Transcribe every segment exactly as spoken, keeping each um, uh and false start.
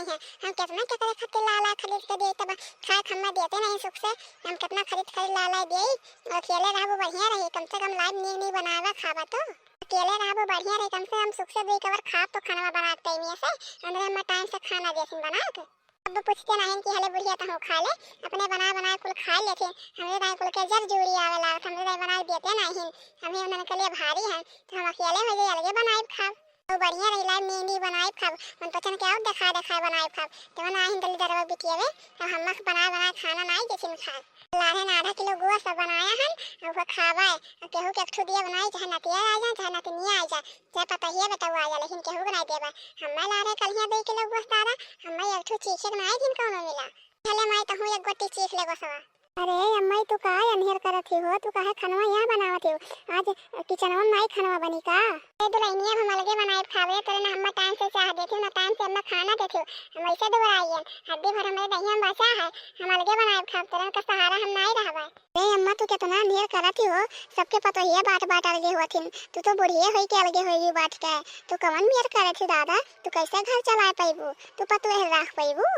हैं। हम केतना केकरे खातिर ला ला खरीद के देई, तब खाए के हम्मा देते नहीं सुख से। हम केतना खरीद खरीद ला ला देई, अकेले रहबू बढ़िया रही, कम से कम लाइब नीक नीक बनावा खाबा तो। अकेले रहबू बढ़िया रही, कम से कम सुख से दुई कवर खाब तो खानवा बना के टाइम से, अंदर हम्मा टाइम से खाना देसिन बना के। अब पूछते नहीं कि हले बुढ़िया तहूँ खा ले, अपने बना बना कुल खा लेते। हमरे दाई कुल के जर जूरी आवे लागत, हमरे दाई बनाई देते नहीं, हम ही उन्हन के लिए भारी हैं, तो हम अकेले हो जाए, अलगे बनाई खाब। तो बढ़िया रही, लाइब नीक नीक बनाई खाब, मन पसंद के और देखा देखा बनाई खाब, तो ना आहिन दली दरवा बिटिया वे, तो हम बना बना खाना नहीं देसिन खाब। लाहे ना आधा किलो गोश्त बनाया हन, और वो खावा है, और केहू के एक ठो दिया बनाई, चाहे नतिया आ जाए, चाहे नतिनिया आ जाए, चाहे पतहिया बेटवा आ जाए, लेकिन केहू के नहीं देबा। हम्मा लारे कलिया दे के लोग गोश्त आरा, हम्मा एक ठो चीखे के नहीं दिन कौनो मिला। चले माई, तहूँ एक गोटी चीख ले गोसवा। अरे अम्मा, ई तू का अनहेर करत ही हो? तू काहे खनवा यहाँ बनावत ही हो? आज किचनवा में नाई खनवा बनी का? ए दुल्हनिया, हम अलगे बनाए खावे, तोरे ना हम्मा टाइम से चाह देती हो, ना टाइम से हम्मा खाना देती हो। हम वैसे दुबराइयन, हड्डी भर हमरे दहिया में बचा है, हम अलगे बनाए खाब, तोरन का सहारा हम नाई रहबे। ए अम्मा, तू केतना अनहेर करत ही हो, सबके पतोहिया बाट बाट अलगे होत हिन, तू तो बुढ़िए होई के अलगे होई बाट के, तू कवन मेर करत ही दादा, तू कैसे घर चलाए पैबू, तू पतोह राख पैबू?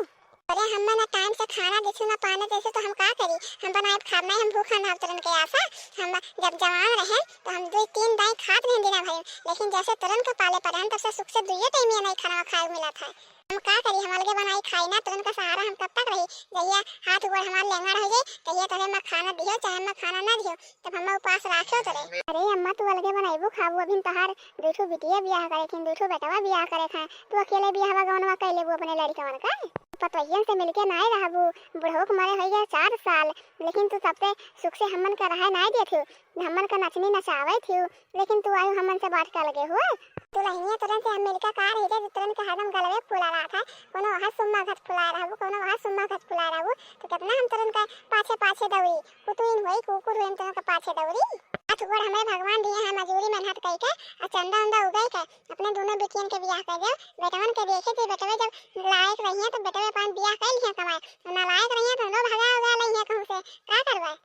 अरे हम्मा ना टाइम से खाना देसु ना पानी देसु तो हम का करी? हम बनाए खाब नहीं, हम भूखा ना तोरन के आसा। हम जब जवान रहेन तो हम दुई तीन दाई खात रहेन दिना भर, लेकिन जैसे तोरन के पाले पड़े हन तब से सुख से दुइये टाइम ये नहीं खाना खाए मिलत है। हम का करी, हम अलगे बनाई खाई ना, तोरन का सहारा हम कब तक रही? जहिया हाथ गोड़ हमार लेंगड़ हो जाई, तहिया तोरे हम्मा खाना दियो चाहे हम्मा खाना ना दियो, तब हम्मा उपास राखो तोरे। अरे अम्मा, तू अलगे बनाईबू खाबू, अभिन तोहार दुई ठो बिटिया बियाह करे थिन, दुई ठो बेटवा बियाह करे खाए, तू अकेले बियाहवा गवनवा कैले बू अपने लड़िकवन का? पतोहियन से मिलके नाई रहबू, बुढ़ऊ के मरे होइगा चार साल, लेकिन तू सबसे सुख से हम्मन का रहे नाई देत हिउ, हम्मन का नचनी नचावत हिउ, लेकिन तू आयु हम्मन से बाँट के अलगे हुए। दुलहिनिया, तोरन से हम मिलके का रही रे, तोरन के हरदम गलवे फूला रहत है, कोनो वहाँ सुम्मा घत फुला रहबू, कोनो वहाँ सुम्मा घत फुला रहबू, तो केतना हम तोरन के पाछे पाछे दौड़ी, कुतुइन होई, कुकुर होई, हम तोरन के पाछे दौड़ी। हाथ गोड़ हमरे भगवान दिए हैं, मजूरी मेहनत कई के, आ चंदा उंदा उगाई के, अपने दुनो बिटियन के बियाह कर देउ। बेटवन के देखे थे, बेटवे जब लायक रहिए तो बेटवे अपन बियाह कर लिहे कमाए, नालायक रहिए तो लो भगा उगा लइहे कहूँ से, का करबे?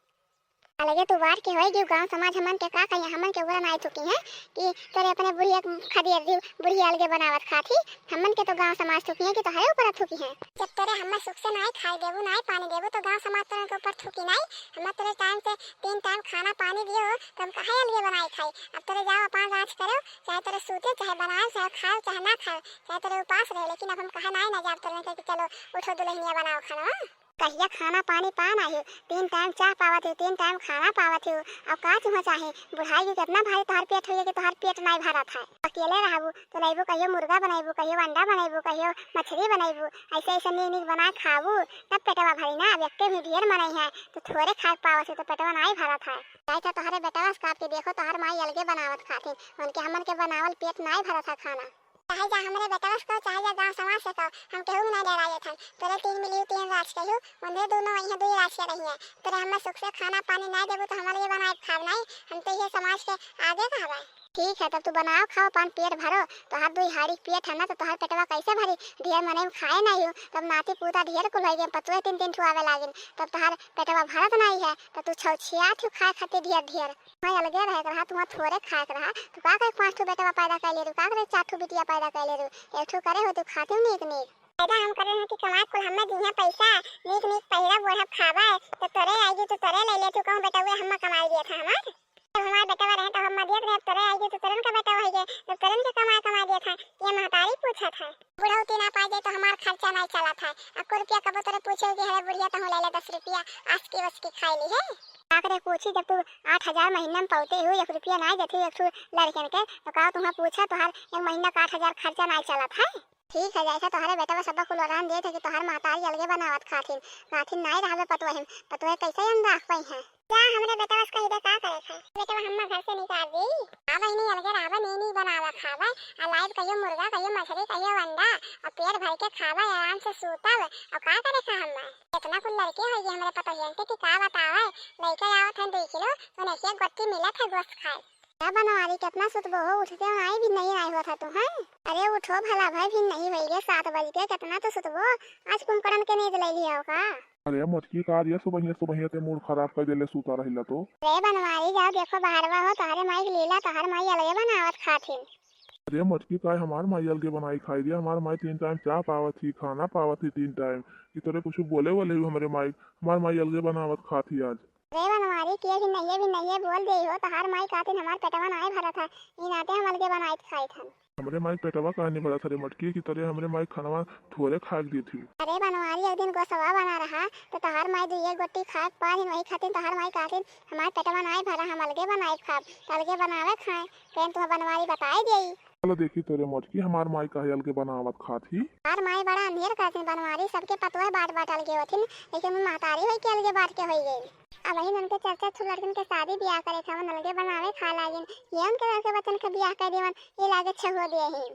अलगे तू बाँट के होई गयू, गाँव समाज हमन के का कहिए, हमन के ऊपर नाई थूकी हैं कि तोरे अपने बुढ़िया खदेड़ दी, बुढ़िया अलगे बनावत खात ही। हमन के तो गाँव समाज थूकी हैं कि तोहरे ऊपर थूकी हैं। जब तोरे हम्मा सुख से नाई खाए देबू, नाई पानी देबू, तो गाँव समाज तोरे के ऊपर थूकी नाई। हम्मा तोरे टाइम से तीन टाइम खाना पानी दियो, तो हम काहे अलगे बनाई खाई? अब तोरे जाओ, अपन राज करो, चाहे तोरे सूते, चाहे बनाए, चाहे खाओ, चाहे ना खाओ, चाहे तोरे उपास रहे, लेकिन अब हम कहे नाई ना जाब तोरे के कि चलो उठो दुलहिनिया बनाओ खाना। कहिया खाना पानी पा नाही, तीन टाइम चाह पावत ही, तीन टाइम खाना पावत ही, अब का चुहा चाहे? बुढ़ाई के केतना भारी तोहार पेट होइए कि तोहार पेट नाई भरत है। अकेले रहबू तो लइबू, कहियो मुर्गा बनइबू, कहियो अंडा बनइबू, कहियो मछली बनइबू, ऐसे ऐसे नीक नीक बना खाबू, तब पेटवा भरी ना। अब एक्के भी ढेर मनई है तो थोरे खाए पावत ही तो पेटवा नाई भरत है। जाई था तोहरे बेटवा से काप के देखो, तोहर माई अलगे बनावत खाथिन, उनके हमन के बनावल पेट नाई भरत है खाना। चाहे जा हमरे बेटवा से कहो, चाहे जा गाँव समाज से कहो, हम केहू में ना डराए थन। तोरे तीन मिली तीन राज कहियो, उन्हें दोनों वहीं दुई राज के रही हैं। तोरे हमें सुख से खाना पानी ना देबू तो हम अलगे बनाए खाब नहीं, हम तो ये समाज के आगे कहबे। ठीक है, तब तू बनाओ खाओ, अपन पेट भरो। तोहार दुई हाड़ी पेट है ना, तो तोहार पेटवा कैसे भरी? ढेर मनई में खाए नहीं हो, तब नाती पूता ढेर कुल हो गए, पतुए तीन तीन ठुआवे लागिन, तब तोहार पेटवा भरत नहीं है, तो तू छौछियात हो खाए खातिर ढेर ढेर। वहाँ अलगे रहे के रहा, तू वहाँ थोरे खाए के रहा, तू का करे पाँच ठो बेटवा पैदा कर ले रू, का करे चार ठो बिटिया पैदा कर ले रू, एक ठो करे हो तू खाते हो नीक नीक। पैदा हम करे हैं कि कमाए कुल हमें दिहे पैसा, नीक नीक पहिरा ओढ़ब खाबे, तो तोरे आएगी तो तोरे ले ले, तू कहूँ बेटवा हमें कमाई दिया था हमार, जब हमार बेटवा रहे तो हम दियत रहे, अब तोरे आएगी तो तोरन का बेटवा है, जब तोरन के कमाए कमाए दिया था, ये महतारी पूछा था। बुढ़ौती ना पाए जाए तो हमार खर्चा नहीं चला था, अब को रुपया कबो तोरे पूछे कि हरे बुढ़िया तहूँ ले ले दस रुपया, आस की बस की खाई ली है। का करे पूछी, जब तू आठ हजार महीना में पौते हो, एक रुपया नाई देती एक ठो लड़कन के, तो का तुहाँ पूछा, तोहार एक महीना का आठ हजार खर्चा नाई चलत है? ठीक है, जैसे तोहरे बेटवा सब कुल वरदान देत है कि तोहार महतारी अलगे बनावत खाथिन, खाथिन नाई रहबे पतोहिन, पतोहे कैसे हम राख पाई हैं? जा हमरे बेटवा से कही दे का करे है, बेटवा हम्मा घर से निकाल दी। आ बहिनी अलगे रहबे, नी नी बनावा खाबे, आ लाइब कहियो मुर्गा, कहियो मछली, कहियो अंडा, आ पेट भर के खाबे, आराम से सूतब, और का करे खा हम्मा? इतना कुल लड़के हो गए हमरे पतोहियन के कि का बतावे, लइके आवत है दुई किलो, तो नैसे गोटी मिलत है गोश्त खाए। क्या बनवारी, कितना सुतबो हो, उठते हो आई भी नहीं आए हो था तू, हैं? अरे उठो भला भाई, भी नहीं होई गे सात बज के, कितना तो सुतबो, आज कुंभकर्ण के नींद ले लिया हो का? अरे मोटकी का रे, सुबहिया सुबहिया ते मूड खराब कर देले, सूता रहिला तो। अरे बनवारी जाओ देखो बाहरवा हो, तोहरे माई के लीला, तोहर माई अलगे बनावत खाथिन। अरे मोटकी, काहे हमार माई अलगे बनाई खाई दिया? हमार माई तीन टाइम चाह पावत ही, खाना पावत ही तीन टाइम। कि तोरे कुछ बोले वाले ही हमरे माई, हमार माई अलगे बनावत खात ही आज। अरे बनवारी, के भी नहीं है, भी नहीं है, बोल दे हो, तहार माई खातिर हमार पेटवा नाय भरत है, ई नाते हम अलगे बनाइत खाइत हन। हमरे माई पेटवा काहे नहीं भरत है रे मोटकी, कि तोरे हमरे माई खानवा थोरे खाए के देत ही? अरे बनवारी, एक दिन गोसवा बना रहा, तो तहार माई दुइये गोटी खाए के पाहिन, वही खातिर तहार माई खातिर हमार पेटवा नाय भरा, हम अलगे बनाए खाब, तो अलगे बनावे खाए, कहेन तुह बनवारी बताए देई। चलो देखी तोरे मोटकी, हमार माई काहे अलगे बनावत खात ही। हमार माई बड़ा अंधेर करतिन बनवारी, सबके पतोह बाँट बाँट अलगे होथिन, लेकिन वो महतारी होई के अलगे बाँट के होई गई। अबहिन उनके चार चार ठो लड़कन के शादी बियाह करे थे, हमन अलगे बनावे खाए लागिन, ये उनके लड़के बच्चन के बियाह कर देवन, ये लागे छहो दिए ही।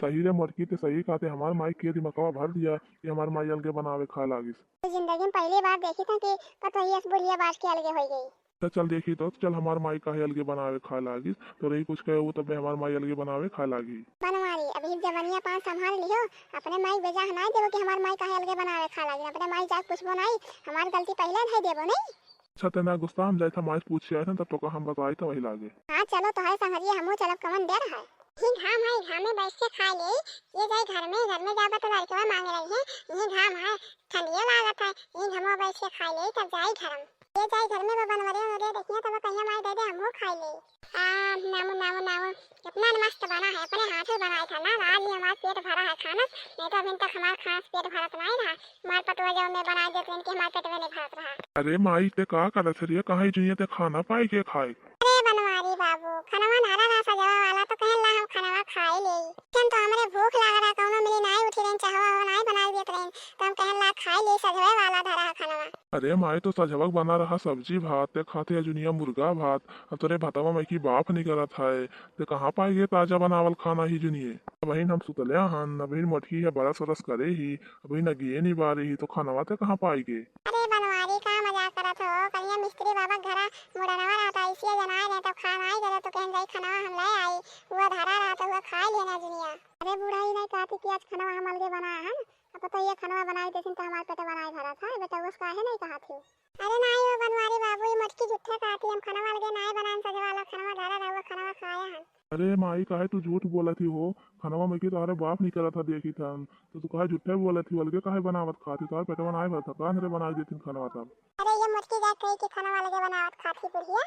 सही रे मोटकी, ते सही कहते, हमार माई के दिमकवा भर दिया कि हमार माई अलगे बनावे खाए लागिस। तो जिंदगी में पहली बार देखी था कि पतोहिया से बुढ़िया बाँट के अलगे होई गई। तो चल देखी तो, चल हमार माई काहे अलगे बनावे खाए लागिस, तो रही कुछ कहे वो तब हमार माई अलगे बनावे खाए लागी। बनवारी, अभी जवनिया पान संभाल लिहो, अपने माई बेजा नाई देबो कि हमार माई काहे अलगे बनावे खाए लागी, अपने माई जाके पूछबो नाई, हमार गलती पहले धई देबो नहीं। अच्छा, ते ना गुस्सा हम जाए था, माई पूछे आए था, तब तो का हम बताई था वही लागे। हाँ चलो, तोहरे संगरिया हमहू चलब, कवन देर है। यही घाम है, घाम में बैठ के खा ले, ये जाए घर में, घर में जाबा तो लड़कवा मांगे रही है, यही घाम है, ठंडिया लागत है, यही घाम में बैठ के खा ले, तब जाई घर में। ये जाई घर में, वो बनवरे वनवरे देखिए, तब कहिया माई दे दे, हमहू खाई ले। आ, नामू, नामू, नामू, कितना मस्त बना है, अपने हाथ से बनाया था ना, आज ही हमारा पेट भरा है खाना, नहीं तो अभी तक हमारा खाना से पेट भरत नहीं रहा। हमार पतोह जो मैं बनाई देत रहन कि हमार पेट में नहीं भरत रहा। अरे माई, ते का करत है रे? कहाँ ई जुनिया ते खाना पाई के खाए? अरे बनवारी बाबू, खनवा धरा रहा सजवा वाला, तो कहन ला हम खनवा खाए ले। हम तो हमरे भूख लाग रहा, कौनो मिली नाई उठी रहन, चाहवा हो नाई बनाई देत रहन, तो हम कहन ला खाए ले, सजवे वाला धरा है खनवा। अरे माई, तो सजवक बना रहा सब्जी भात, ते खाते है जुनिया मुर्गा भात, अब तोरे भतवा में की बाफ निकलत है, ते कहाँ पाई के ताजा बनावल खाना ही जुनिये? अबहिन हम सुतले हन, अबहिन मोटकी है बरस वरस करे ही, अबहिन अगिए निबारे ही, तो खनवा ते कहाँ पाई के? अरे बनवारी, का मजाक करत हो? कहिया मिस्त्री बाबा के घरा मुड़नवा रहता, इसिया जनाए रहे, तब खाना आई गए, तो कहन जाई खनवा हम ले आई, वो धरा रहता, वो खाए लेना जुनिया। अरे बूढ़ा, ई नहीं कहती कि आज खनवा हम अलगे बनाए हन, अब तो ये खनवा बनाई देथिन तो हमार पेट बनाए भरा था, बेटा, उस काहे नहीं कहा थी? अरे नाई हो बनवारी बाबू, ई मोटकी झूठे कहती, हम खनवा अलगे नाई बनाएन, सजवा वाला खनवा धरा रहा, वो खनवा खाए हन। अरे माई, काहे तू झूठ बोलत ही हो? खनवा में की तोहरे बाप निकलत था देखी थन, तो तू काहे झूठे बोलत ही? अलगे काहे बनावत खाती? तोहरे पेटवा नाई भरत था, कान रे बनाई देथिन खनवा तब। अरे ये मोटकी जात कही कि खनवा अलगे बनावत खाती बुढ़िया।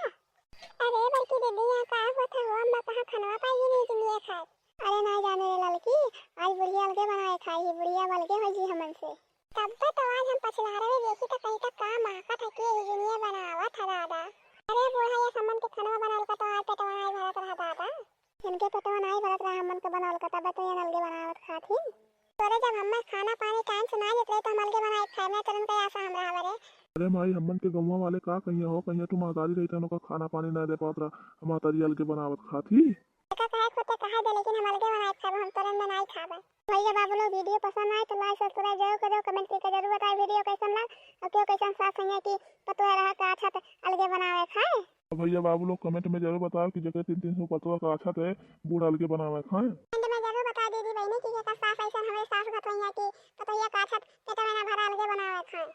अरे बड़की दीदी, यहाँ का होत है हो? अम्मा कहाँ खनवा पाई नहीं कि लिए खाए? अरे ना जाने रे ललकी, आज बुढ़िया अलगे बनाए खाई ही, बुढ़िया अलगे हो जी हमन से। तब तो, तो आज हम पछिलहरवे देखी तो कहीं तक का महकत है, के ही जुनिया बनावत है दादा। अरे बूढ़ा, ये हमन के खनवा बनाल का तो आज पेटवा नाई भरत रहा दादा। इनके पेटवा नाई भरत रहा, हमन के बनाल का, तब तो ये अलगे बनावत खात ही। तोरे जब हमें खाना पानी टाइम से ना देत रहे तो हम अलगे बनाए खाए, मैं तुरंत आशा हम रहा बरे। अरे माई, हमन के गौवा वाले का कहिया हो, कहिया तू महतारी रही तनो का खाना पानी ना दे पावत रहा, हम महतारी अलगे बनावत खात ही। एका कहे खुद ते कहा दे, लेकिन हम अलगे बनाए खाबे, हम तोरे में नाई खाबे। भैया बाबू लोग, वीडियो पसंद आए तो like subscribe जरूर करो, कमेंट करके जरूर बताए वीडियो कैसन लाग, और क्यों कैसन सास सैया की पतोह रहा का अच्छा ते अलगे बनावे खाए। और भैया बाबू लोग कमेंट में जरूर बताओ कि जेकरे तीन तीन सौ पतोह का अच्छा ते बूढ़ अलगे बनावे खाए। कमेंट में जरूर बता दीदी बहनी कि जेकर सास ऐसन हमारे सास गत भैया की पतोहिया का अच्छा ते पेट में ना भरा अलगे बनावे खाए।